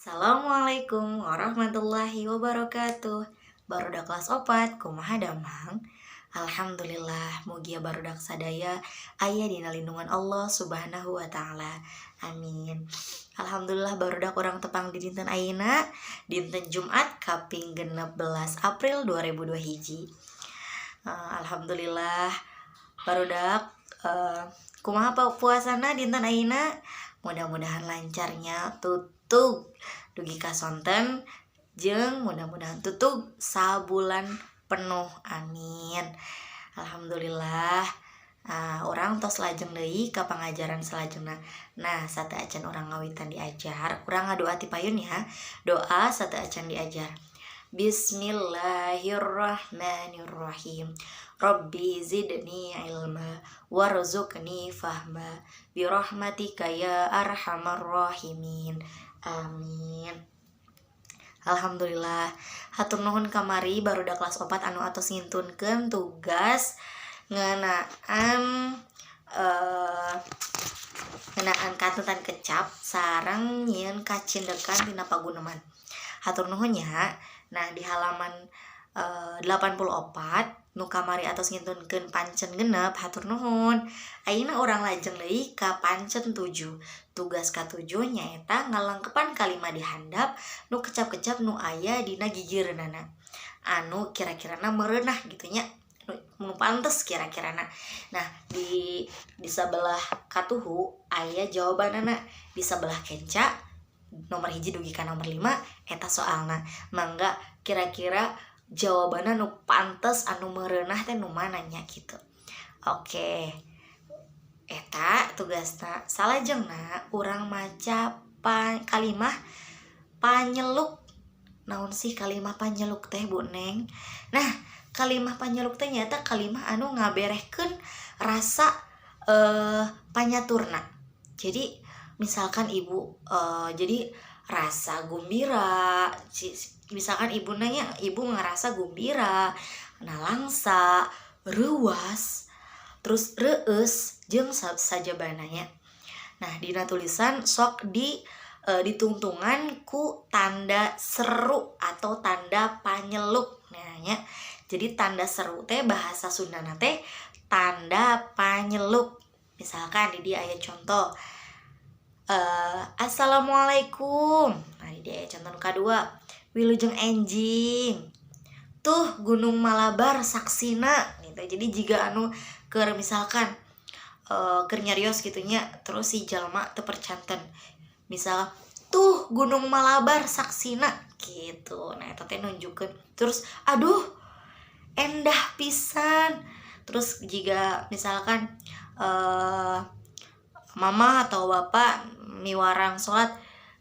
Assalamualaikum warahmatullahi wabarakatuh. Barudak kelas 4, kumaha damang? Alhamdulillah, mugia barudak sadaya aya dina lindungan Allah Subhanahu wa Ta'ala. Amin. Alhamdulillah, barudak, urang tepang di dinten ayeuna, dinten Jumat kaping 16 April 2002 hiji. Alhamdulillah barudak, kumaha puasana dinten ayeuna? Mudah-mudahan lancar nya, tutug dugi ka sonten, jeung mudah-mudahan tutug sabulan penuh, amin. Alhamdulillah, urang tos lajeng deui ka pangajaran salajengna. Nah, sateuacan urang ngawitan diajar, urang ngadoa ti payun ya. Doa sateuacan diajar. Bismillahirrahmanirrahim. Rabbi zidni ilma warzuqni fahma birahmatika ya arhamar rahimin. Amin. Alhamdulillah, hatur nuhun kamari barudak kelas 4 anu atos ngintunkeun tugas ngeunaan katuntan kecap sareng nyieun kacindekan tina paguneman. Hatur nuhun nya. Nah, di halaman 84 nu kamari atos ngintunkeun pancen 6, hatur nuhun. Ayeuna urang lajeng deui ka pancen 7. Tugas ka-7 nyaeta ngalengkepan kalimat di handap nu kecap-kecap nu aya dina gigireunana. Anu kira-kirana mereunah gitu nya. Nu pantes kira-kirana. Nah, di sabelah katuhu aya jawabanana, di sabelah kenca nomor 1 dugi ka nomor 5 eta soalna. Mangga, kira-kira jawabanna nu pantes anu mereunah teh nu mana nya gitu. Oke. Eta tugasna. Salajengna urang maca kalimah panyeluk. Naon sih kalimah panyeluk teh, Bu Neng? Nah, kalimah panyeluk teh nyaeta kalimah anu ngaberehkeun rasa panyaturna. Jadi misalkan ibu jadi rasa gumbira, misalkan ibu nanya, ibu ngerasa gumbira, nalangsa, reuwas, terus reueus, jeung sajabana nya. Nah, dina tulisan sok ditungtungan ku tanda seru atau tanda panyeluk. Nah nya, jadi tanda seru teh bahasa Sundana teh tanda panyeluk. Misalkan di dieu aya contoh, "Assalamualaikum." Nah, di dieu aya contoh nu kadua, "Wilujeng enjing." "Tuh Gunung Malabar saksina," gitu. Jadi jika anu keur misalkan keur nyarios gitu nya, terus si jalma teu percanten, misal, "Tuh Gunung Malabar saksina," gitu. Nah, eta teh nunjukkeun. Terus, "Aduh, endah pisan." Terus jika misalkan mama atau bapak miwarang sholat,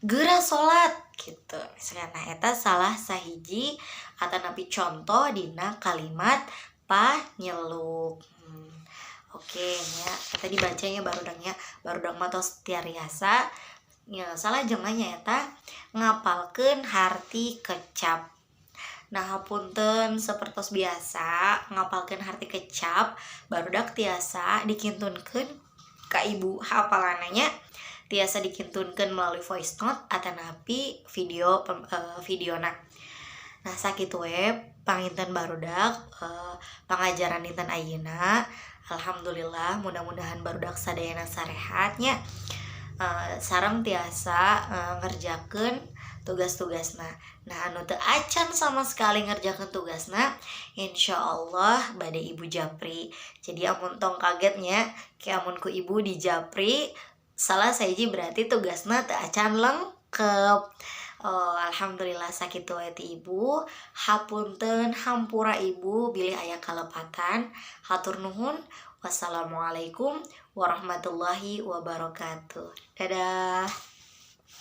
"Geura sholat," gitu misalnya. Nah, eta salah sahiji atanapi contoh dina kalimat panyeluk. Oke nya, tadi bacanya barudak nya, barudak mah tos tiasa nya. Salajengna nyaeta ngapalkeun harti kecap. Nah, hapunten, sapertos biasa ngapalkeun harti kecap barudak tiasa dikintunkeun ka ibu hafalanna nya, tiasa dikintunkeun melalui voice note atanapi videona. Nah, sakitu we panginten barudak, pangajaran dinten ayeuna. Alhamdulillah, mudah-mudahan barudak sadayana sarehat nya, sareng tiasa ngerjakeun tugas-tugasna. Nah, anu teu acan sama sekali ngerjakeun tugasna, insyaallah bade ibu japri. Jadi amun tong kaget nya, ke amun ku ibu di japri salah sahiji berarti tugasna teu acan lengkep. Oh, alhamdulillah, sakitu we ti ibu. Hapunten, hampura ibu bilih aya kalepatan. Hatur nuhun. Wassalamualaikum warahmatullahi wabarakatuh. Dadah.